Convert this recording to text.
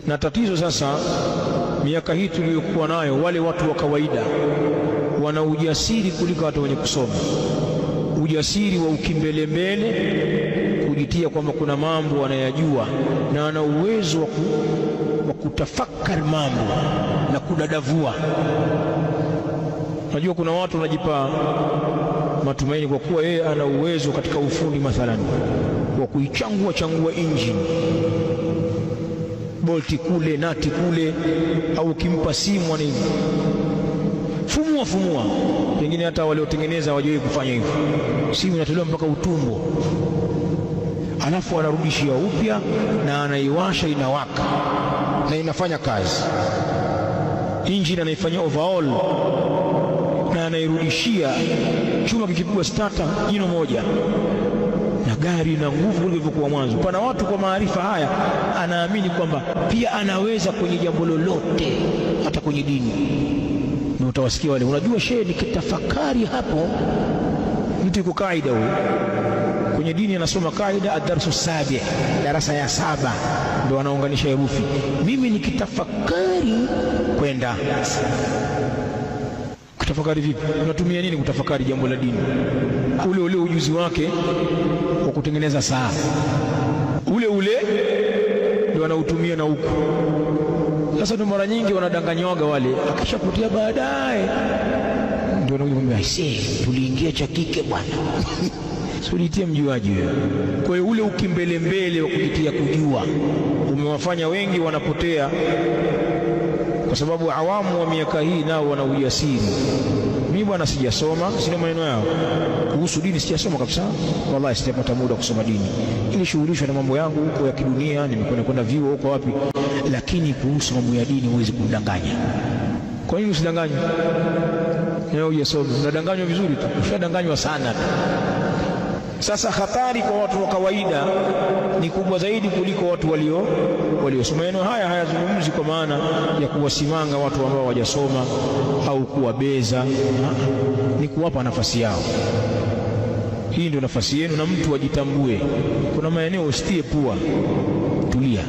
Na tatizo sasa, miaka hii tuliyokuwa nayo, wale watu wa kawaida wana ujasiri kuliko watu wenye kusoma, ujasiri wa ukimbelembele, kujitia kwamba kuna mambo wanayajua na wana uwezo wa kutafakari mambo na kudadavua. Unajua, kuna watu wanajipa matumaini kwa kuwa yeye ana uwezo katika ufundi mathalan wa kuichangua changua engine, bolti kule nati kule, au ukimpa simu ana fumua fumua, pengine hata waliotengeneza hawajawahi kufanya hivyo. Simu inatolewa mpaka utumbo, alafu anarudishia upya na anaiwasha, inawaka na inafanya kazi. Engine anaifanyia overhaul na anairudishia, chuma kikipigwa starter jino moja na gari na nguvu kuliko ilivyokuwa mwanzo. Pana watu kwa maarifa haya anaamini kwamba pia anaweza kwenye jambo lolote, hata kwenye dini. Na utawasikia wale, unajua shehe, nikitafakari hapo, mtu yuko kaida huyu kwenye dini, anasoma kaida ad-darsu sabi, darasa ya saba, ndio anaunganisha herufi. Mimi nikitafakari kwenda kutafakari vipi? Unatumia nini kutafakari jambo la dini? Ule ule ujuzi wake wa kutengeneza saa, ule ule ndio anautumia na huku. Sasa ndio mara nyingi wanadanganywaga wale, akishapotea baadaye ndio wanakuja kumwambia aisee, tuliingia cha kike bwana. Usijitie mjuaji wewe. Kwa hiyo ule ukimbelembele wa kujitia kujua umewafanya wengi wanapotea, kwa sababu awamu wa miaka hii nao wana ujasiri. Mimi bwana sijasoma, sina maneno yao kuhusu dini, sijasoma kabisa, wallahi sijapata muda kusoma dini, ilishughulishwa na mambo yangu huko ya kidunia, nimekwenda kwenda vyuo huko wapi, lakini kuhusu mambo ya dini huwezi kudanganya. Kwa nini usidanganywe? Wewe hujasoma, unadanganywa vizuri tu, ushadanganywa sana tu. Sasa hatari kwa watu wa kawaida ni kubwa zaidi kuliko watu waliosoma. Maneno haya hayazungumzi kwa maana ya kuwasimanga watu ambao hawajasoma au kuwabeza, ni kuwapa nafasi yao. Hii ndio nafasi yenu, na mtu ajitambue. Kuna maeneo usitie pua, tulia.